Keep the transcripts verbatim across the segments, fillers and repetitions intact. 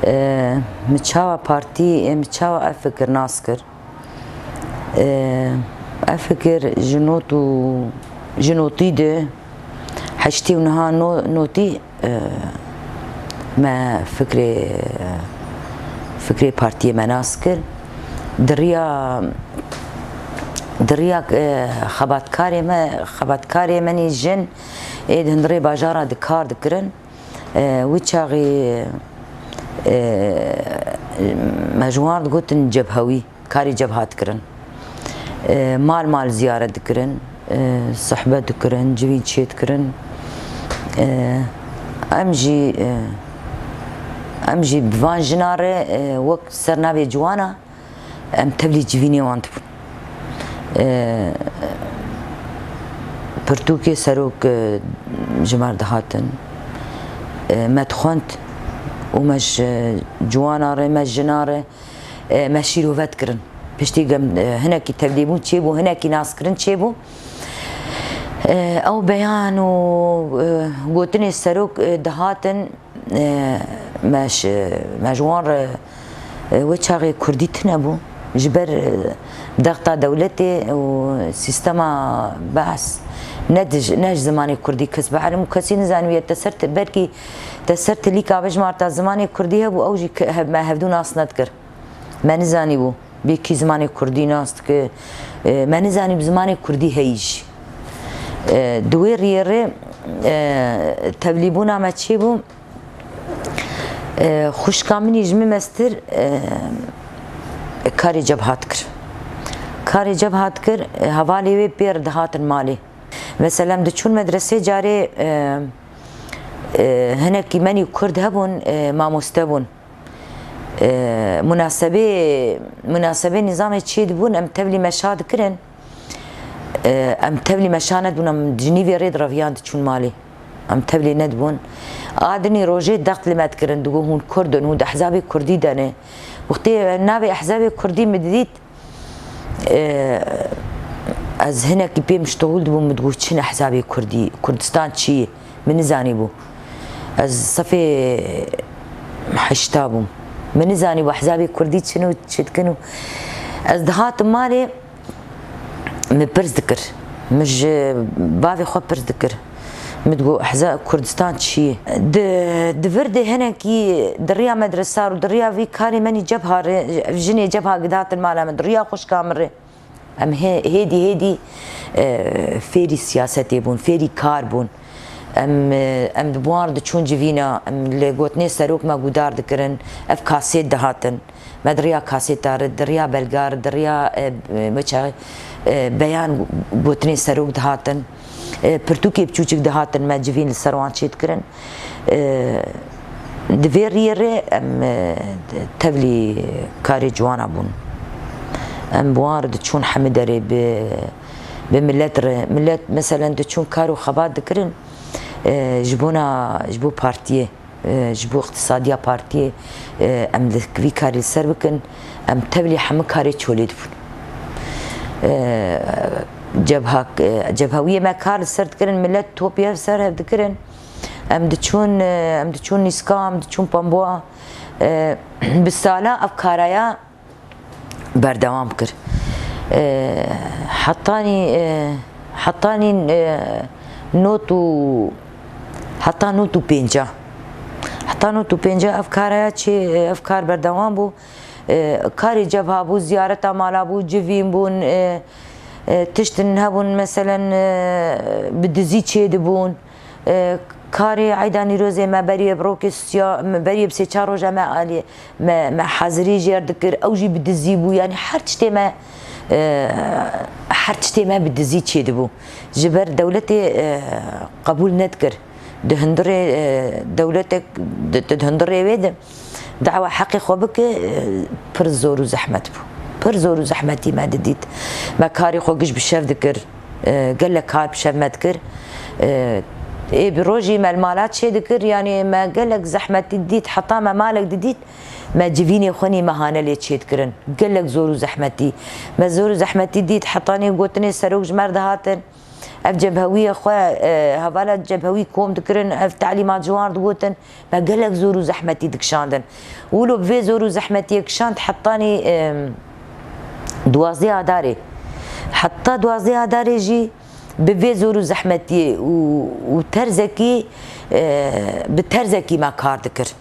E, min çawa partî, e, min çawa ev fikir nas kir? E, ev fikir ji not û, ji notî de heştê û niha no-, notî, e, me fikrê, fikrê partiyê me nas kir. Di riya, di riya, e, xebatkarê me, xebatkarê me nî jin ê di hundirê bajara di kar dikirin. E, wî çaxî, e, me ji wan digotin cebhewî, karê cebha dikirin. E, mal mal ziyaret dikirin, e, sohbet dikirin, civîn çêdikirin. E, em jî, e, em jî bi van jina re, e, wek ser navê ciwana, em tevlî civînê wan dibûn. E, pirtûkê serok, e, ji me re dihatin. E, me dixwend û me ji ciwana re, me jina re, e, me şîrove dikirin. Piştî gem, e, hinekî tevlîbûn çêbû, hinekî naskirin çêbû. E, ew beyan û, e, gotinê serok, e, dihatin, e, me ji, me ji wan re, e, wê çaxê kurdî tune bû. Ji ber, e, dexta dewletê û sîstema behs ne dij-, ne ji zimanê kurdî kes biherim û kesî nizaniye te ser te-, belkî te ser tilîka bijmarta zimanê kurdî hebû, ew jî ke-, hev-, me hevdû nas nedikir. Me nizanîbû bê kî zimanê kurdî nas dike. E, me nizanî bi zimanê kurdî heyî jî. E, di wê riyê rê, e, tevlîbûna me çêbû. E, xwişka min î ji min mestir, e, karê cebha dikir. Karê cebha dikir, e, hevalê wê pê re dihatin malê. Mesela em diçûn medresê carê, e, e, hinekî menî kurd hebûn, e, mamoste bûn. E, munasebê, munasebê nîzamê çê dibûn, em tevlî meşa dikirin. E, em tevlî meşa nedibûn, em di nîvê rê direviyan diçûn malê. Em tevlî nedibûn. A dinî rojê dext li me dikirin, digot hûn kurd in, hûn di ehzabê kurdî de ne. Wextê navê ehzabê kurdî min didît, e, ez hinekî pê miştohûl dibûm, min digot çi ne ehzabê kurdî, Kurdistan çi ye? Min nizanîbû. Ez sefê heşta bûm. Min nizanîbû ehzabê kurdî çi ne û çi dikin û ez dihatim malê, min pirs dikir. Min ji bavê xwe pirs dikir. Min digot, ehza Kurdistan çi ye? Di, di vir de hinekî di riya medresa û di riya vî karê menî cebha re, ev jinê cebha gidatin mala min, di riya xwişka min re. Em hê-, hêdî hêdî, e, fêrî siyasetê bûn, fêrî kar bûn. Em, e, em bi wan re diçûn civîna, em li gotinê serok me guhdar dikirin, ev kasêt dihatin. Me di riya kasêta re, di riya belga re, di riya, e, e, me çaxê, e, beyan gotinê serok dihatin. E, pirtûkê biçûçik dihatin me civîn li ser wan çêdikirin. E, di vê riyê re em, e, tevlî karê ciwana bûn. Em bi wan re diçûn hemî derê bi, bi milet re. Milet, meselen, diçûn kar û xebat dikirin, e, ji bona, ji bo partiyê, e, ji bo iqtisadiya partiyê, e, em li vî karî li ser bikin, em tevlî hemû karê çolê dibûn. E, cebha, e, cebhewiyê me kar li ser dikirin, milet topî hev ser hev dikirin. Em diçûn, e, em diçûn nîska, em diçûn pamboa. E, bi sala ev karaya berdewam kir. E, hetanî, e, hetanî, e, not û, heta not û pênca. Heta not û pênca ev karaya çê, ev kar berdewam bû. E, karê cebha bû, ziyareta mala bû, civîn bûn, e, e, tiştin hebûn, meselen, e, bi dizî çêdibûn. E, karê eyda Nîrozê me berî bi rokê siya, me berî bi sê çar roja me alî, me, me hazirî jêr dikir, ew jî bi dizî bû. Yanî her tiştê me, e, her tiştê me bi dizî çêdibû. Ji ber dewletê, e, qebûl nedikir. Di hundirê, e, dewletek, di, di hundirê wê de dawa heqê xwe bike, e, pir zor û zehmet bû. Pir zor û zehmetî me didît. Me karê xwe giş bi şev dikir. E, gelek kar bi şev me dikir. E, ê bi rojî me li mala çê dikir, yanî me gelek zehmetî dît, heta me malek didît, me civînê xwe nî mehane lê çê dikirin. Gelek zor û zehmetî. Me zor û zehmetî dît, hetanî gotinê serok ji me re dihatin. Ev cebhewiyê xwe, e, hevala cebhewî kom dikirin, ev telîmat ji wan digotin, me gelek zor û zehmetî dikişandin. Wilo bi vê zor û zehmetiyê kişand hetanî, e, duwazdeh Adarê. Heta duwazdeh Adarê jî bi vê zor û zehmetiyê û, û terzekî, e, bi terzekî me kar dikir.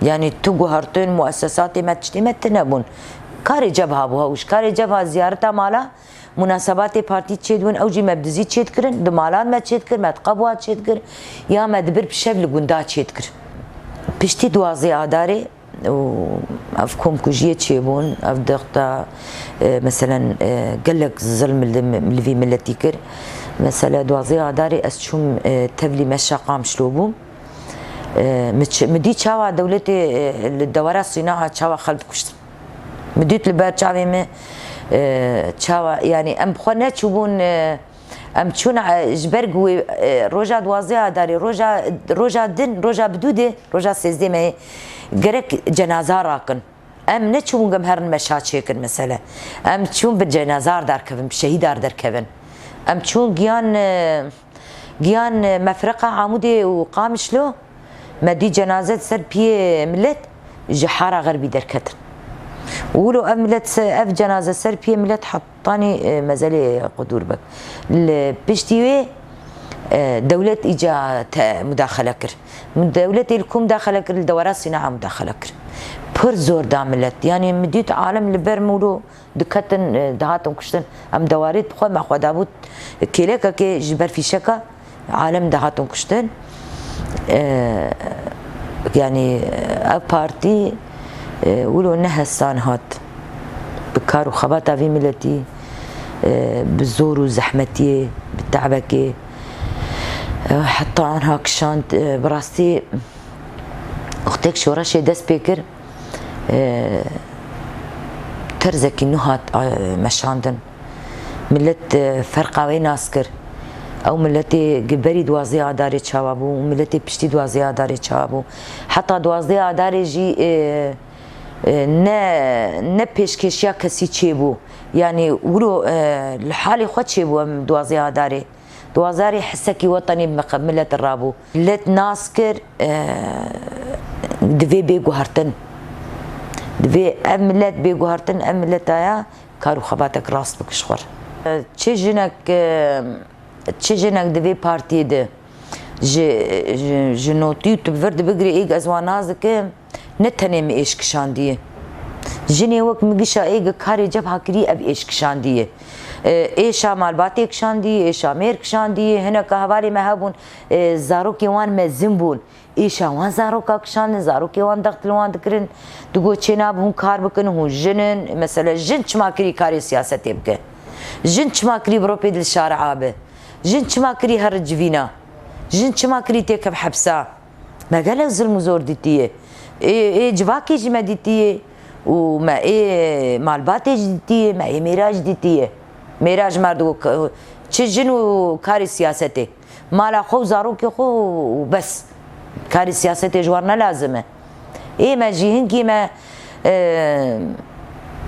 Yanî tu guhertin, muessesatê me, tiştê me tune bûn. Karê cebha bû, hew ji karê cebha ziyareta mala, munasebatê partî çêdibûn, ew jî me bi dizî çêdikirin, di malan me çêdikir, me di qebûa çêdikir, ya me dibir bi şev li gunda çêdikir. Piştî duwazdeh Adarê û ev komkujiyê çêbûn, ev dexta, e, meselen, e, gelek zilm li, li vî miletî kir. Mesela duwazdeh Adarê ez çûm, e, tevlî meşa Qamişlo bûm. E, min çi-, min dî çawa dewletê, e, li dewera Sînaa çawa xelk dikuştin. Min dît li ber çavê min, e, çawa, yanî em bi xwe neçûbûn, e, em çûn, e, ji ber ku wê, e, roja duwazdeh Adarê, roja, roja din, roja bi dû de, roja sêzdeh mehê gerek cenaza rakin. Em neçûbûn ku em herin meşa çêkin mesele. Em çûn bi cenazar derkevin, bi şehîdar derkevin. Em çûn giyan, e, giyan, e, mefreqa Amûdê û Qamişlo, me dî cenaze ser piyê milet ji Hara Xerbî derketin. Û wilo ev milet se-, ev cenaze ser piyê milet hetanî, e, mezelê Qudûr Beg. Li piştî wê, e, dewlet îca te mudaxele kir. Dewletê li ku mudaxele kir, li dewera Sînaa mudaxele kir. Pir zor da milet. Yanî min dît alem li ber min wilo diketin, e, dihatin kuştin. Em dewarê bi xwe me xwe dabû kêlekekê ji ber fîşeka alem dihatin kuştin. E, yanî, e, ev partî, e, wilo ne hesan hat. Bi kar û xebata vî miletî, e, bi zor û zehmetiyê, bi te'bekê, e, heta anha kişand, e, bi rastî wextek şoreşê dest pê kir, e, terzekî nû hat, e, meşandin. Milet, e, ferqa wê nas kir. Ew miletê gi berî duwazdeh Adarê çawa bû û miletê piştî duwazdeh Adarê çawa bû. Heta duwazdeh Adarê jî, e, e, ne, ne pêşkêşiya kesî çêbû. Yanî wilo, e, li halê xwe çêbû em duwazdeh Adarê. Duwazdeh Adarê hisekî wetenî bi miqe-, milet rabû. Milet nas kir, e, divê bê guhertin. Divê ev milet bê guhertin, ev mileta ya kar û xebatek rast bike ji xwe re. Çi jinek, e, çi jinek di vê partiyê de ji, ji, ji notî û tu bi vir dibigirî, êg ez wan nas dikim, ne tenê min êş kişandiye. Jinê wek min gişa êg karê cebha kirî ev êş kişandiye. E, êşa malbatê kişandî, êşa mêr kişandî, hineka hevalê me hebûn, e, zarokê wan mezin bûn. Êşa wan zaroka kişandin, zarokê wan dext li wan dikirin. Digot çênabe hûn kar bikin, hûn jin in. Mesele jin çima kirî karê siyasetê bike? Jin çima kirî bi ropê dil şare abi? Jin çima kirî here civîna? Jin çima kirî têkev hepsa? Me gelek zilm û zor dîtiye. Ê, ê civakê jî me dîtiye. Û me ê malbatê jî dîtiye, me ê mêra jî dîtiye. Mêra ji me re digot, çi jin û karê siyasetê. Mala xwe û zarokê xwe û bes. Karê siyasetê ji wan ne lazim e. Ê me jî hinkî me, e,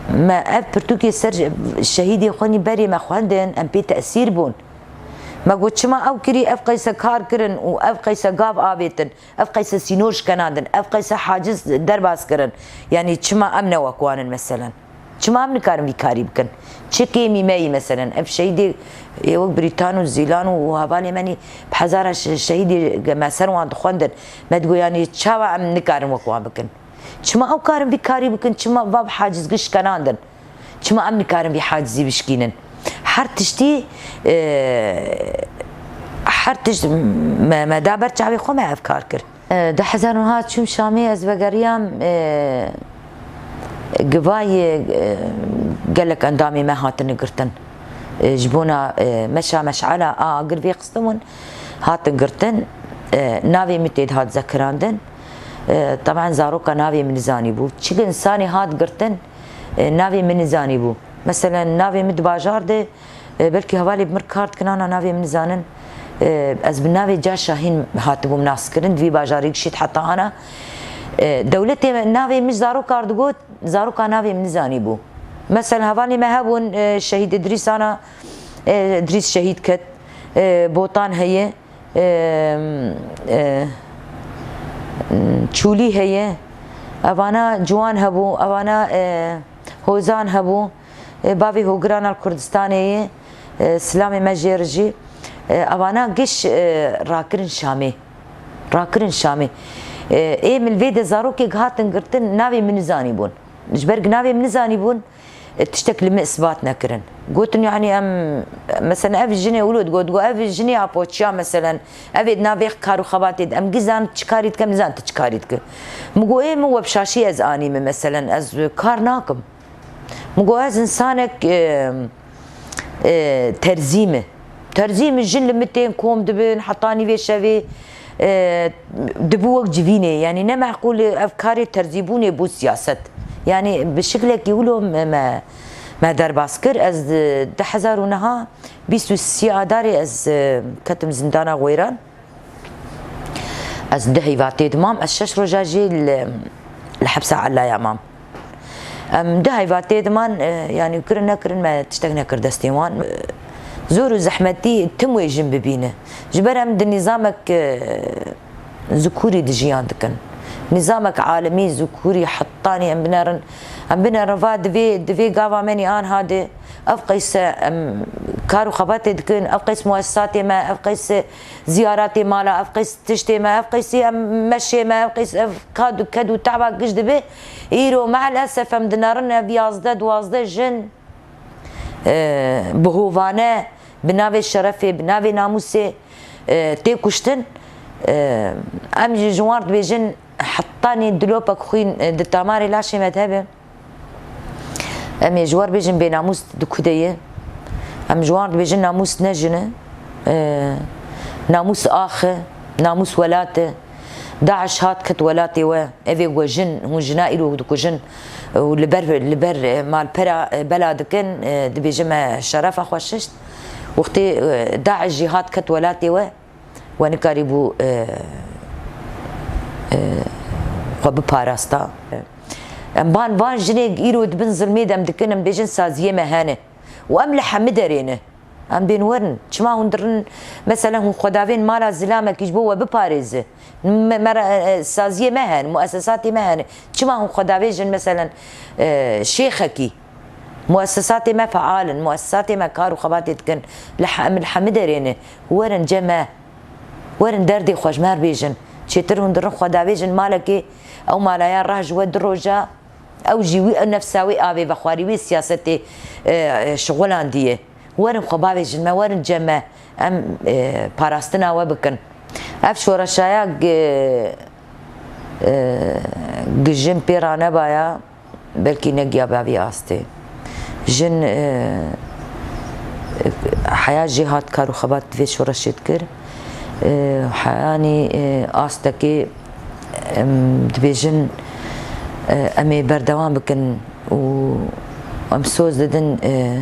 me ev pirtûkê ser şehîdê xwe nî berê me xwendin, em pê tesîr bûn. Me got, çima ew kirî, ev qeyse kar kirin û ev qeyse gav avêtin, ev qeyse sînor şikenandin, ev qeyse haciz derbas kirin. Yanî çima em ne wek wan in meselen? Çima em nikarin vî karî bikin? Çi kêmî me yî meselen? Ev şehîdê ê wek Brîtan û Zîlan û hevalê me nî bi hezara şe-, şehîdê me ser wan dixwendin. Me digot, yanî çawa em nikarin wek wan bikin? Çima ew karin vî karî bikin? Çima va bi hacizgî şikenandin? Çima em nikarin vî hacizî bişkînin? Her tiştî, e, her tişt me, me da ber çavê xwe, me ev kar kir. E, du hezar û neh çûm Şamê, ez vegeriyam, e, givayê, e, gelek endamê me hatine girtin. E, ji bona, e, meşa meşala a agir vê xistibûn, hatin girtin. E, navê min tê dihat zekirandin. E, teben zaroka navê min nizanî bû. Çi insanê hat girtin, e, navê min nizanî bû. Meselen, navê min di bajar de, e, belkî hevalê bi mir kar dikin, ana navê min nizanin. E, ez bi navê Ca Şahîn hatibûm naskirin, di vî bajarî gişît heta ana. E, dewletê me navê min ji zarokar digot, zaroka navê min nizanî bû. Meselen, hevalê me hebûn, e, şehîd Îdrîs ana, e, Îdrîs şehîd ket. E, Botan heye, e, e, Çûlî heye. Evana Ciwan hebû, evana, e, Hozan hebû. E, bavê Hogiran al Kurdistanê ye. E, silamê me jê re jî. E, evana giş, e, rakirin Şamê. Rakirin Şamê. E, ê min vê de zarokek hatin girtin, navê min nizanîbûn. Ji ber ku navê min nizanîbûn, e, tiştek li min isbat nekirin. Gotin, yanî em, mesela ev jinê wilo digot, got, ev jinê apoçiya, meselen, ev ê di navê kar û xebatê de, em gizan çi karî dikim, nizan tu çi karî dikî. Min got, ê min we bi şaşî ez anî min, meselen, ez kar nakim. Min got, ez insanek, e, e, terzî me. Terzî me, jin li min tên kom dibin, hetanî vê şevê, e, dibû wek civînê. Yanî ne meqûl e, ev karê terzîbûnê bû siyaset. Yanî bi şiklekî wilo me, me, me derbas kir. Ez di du hezar û neha, bîst û sê Adarê ez, e, ketim zindana Xwêran. Ez du heyva tê de mam, ez şeş roja jî li, li hepsa Elaya mam. Em du heyva tê de man, e, yanî kirin nekirin me tiştek nekir destê wan. E, zor û zehmetî tim wê jin bibîne. Ji ber em di nîzamek, e, zikûrî de jiyan dikin. Nîzamek alemî, zikûrî, hettanî em binerin. Em binerin va divê, divê gava me nî anha de ev qeyse em kar û xebatê dikin, ev qeys muessisatê me, ev qeyse ziyaretê mala, ev qeys tiştê me, ev qeysî em meşê me, ev qeys ev kad û ked û teba giş dibe. Îro meelesef em dinerin ev yazdeh duwazdeh jin, e, bi hovane, bi navê şerefê, bi navê namûsê, e, tê kuştin. E, em jî ji wan re dibêjin, hetanî dilopek xwîn, e, di tamarê laşê me de hebe. Em ê ji wan re bêjin bênamûs di ku de ye. Em ji wan re dibêjin namûs ne jin e. E, namûs ax e, namûs welat e. DAIŞ hat ket welatê we. Ev ê we jin, hûn jina îro dikujin û li ber, li ber, e, malpera, e, bela dikin, e, dibêje me şerefa xwe şişt. Wextê, e, DAIŞ jî hat ket welatê we. We nikarîbû, e, e, xwe biparasta. Em van, van jinê îro di bin zilmê de em dikin, em bêjin saziyê me hene. Û em li hemî derê ne. Em bên werin. Çima hûn dirin, mesela hûn xwedavên mala zilamekî ji bo we biparêzi? Me, me re, e, e, saziyê me hene, muessesatê me hene. Çima hûn xwedavêjin, meselen, e, şêxekî? Muessesatê me feal in, muessesatê me kar û xebatê dikin. Li he-, em li hemî derê ne. Werin cem me. Werin derdê xwe ji me re bêjin. Çêtir hûn dirin xwe davêjin malekê, ew malaya reh ji we du roja, ew jî wî, ew nefsa wê avê vexwarî, wê siyasetê, e, e, şixulandiye. Werin xwe bavêjin me, werin cem me. Em, e, parastina we bikin. Ev şoreşaya gi-, e, gijin pê ranebaya. Belkî negiya bavî astê. Jin, e, heya jê hat kar û xebat vê şoreşê dikir. E, heyanî, e, astekê em dibêjin, e, em ê berdewam bikin û em soz didin, e,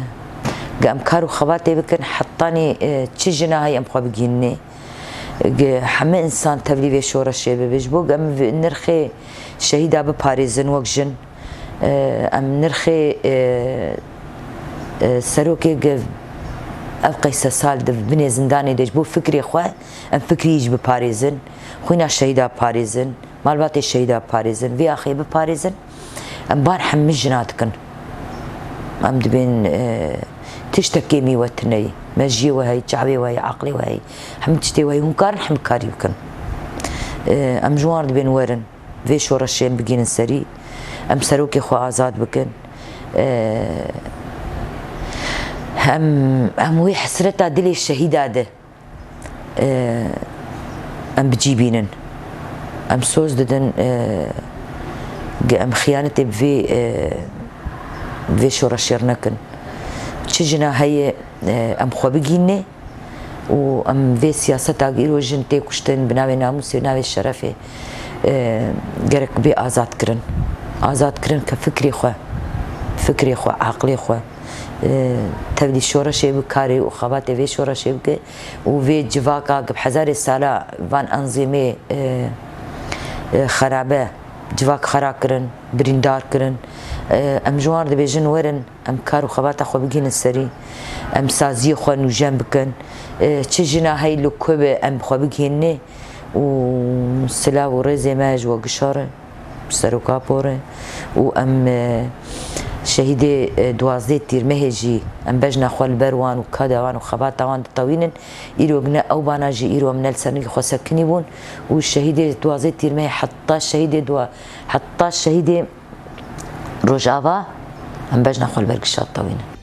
ge em kar û xebatê bikin, hetanî, e, çi jina heye em xwe bigihînê. Ge hemî însan tevlî vê şoreşê bibe. Ji bo ge em vê nirxê şehîda biparêzin wek jin. E, em nirxê, e, e, serokê ge ev qeyse sal di binê zindanê de ji bo fikrê xwe, em fikrî jî biparêzin, xwîna şehîda biparêzin, malbatê şehîda biparêzin, vê axê biparêzin. Em bar hemî jina dikin. Em dibên, e, tiştek kêmî we tune ye. Mejiyê we heye, çavê we heye, aqilê we heye. Hemî tiştê we heye. Hûn karin hemî karî bikin. E, em ji wan re dibên werin. Vê şoreşê em bigihînin serî. Em serokê xwe azad bikin. E, em, em wê hesreta dilê şehîda de, e, em bi cî bînin. Em soz didin, e, ge em xiyanetê bi vê, e, vê şoreşê re nekin. Çi jina heye, e, em xwe bigihînê û em vê siyaseta ge îro jin tê kuştin bi navê namûsê, bi navê şerefê, e, gerek bê azad kirin. Azad kirin ke fikrê xwe, fikrê xwe, aqilê xwe, e, tevlî şoreşê bikarê û xebatê vê şoreşê bike û vê civaka ge bi hezarê sala van enzîmê, e, e, xerabe, civak xera kirin, birîndar kirin. Em ji wan dibêjin werin, em kar û xebata xwe bigihînin serî, em saziyê xwe nûjen bikin. Çi jina hey li ku be em xwe bigihînê û silav û rêzê me ji we gişa re, ji seroka por e û em şehîdê duwazdeh tîrmehê jî em bejna xwe li ber wan û kada wan û xebata wan ditewînin. Îro ne ew bana jî îro em ne li ser nigê xwe sekinî bûn û şehîdê duwazdeh tîrmehê heta şehîdê duwa heta şehîdê Rojava em bejna xwe li ber gişa ditewînin.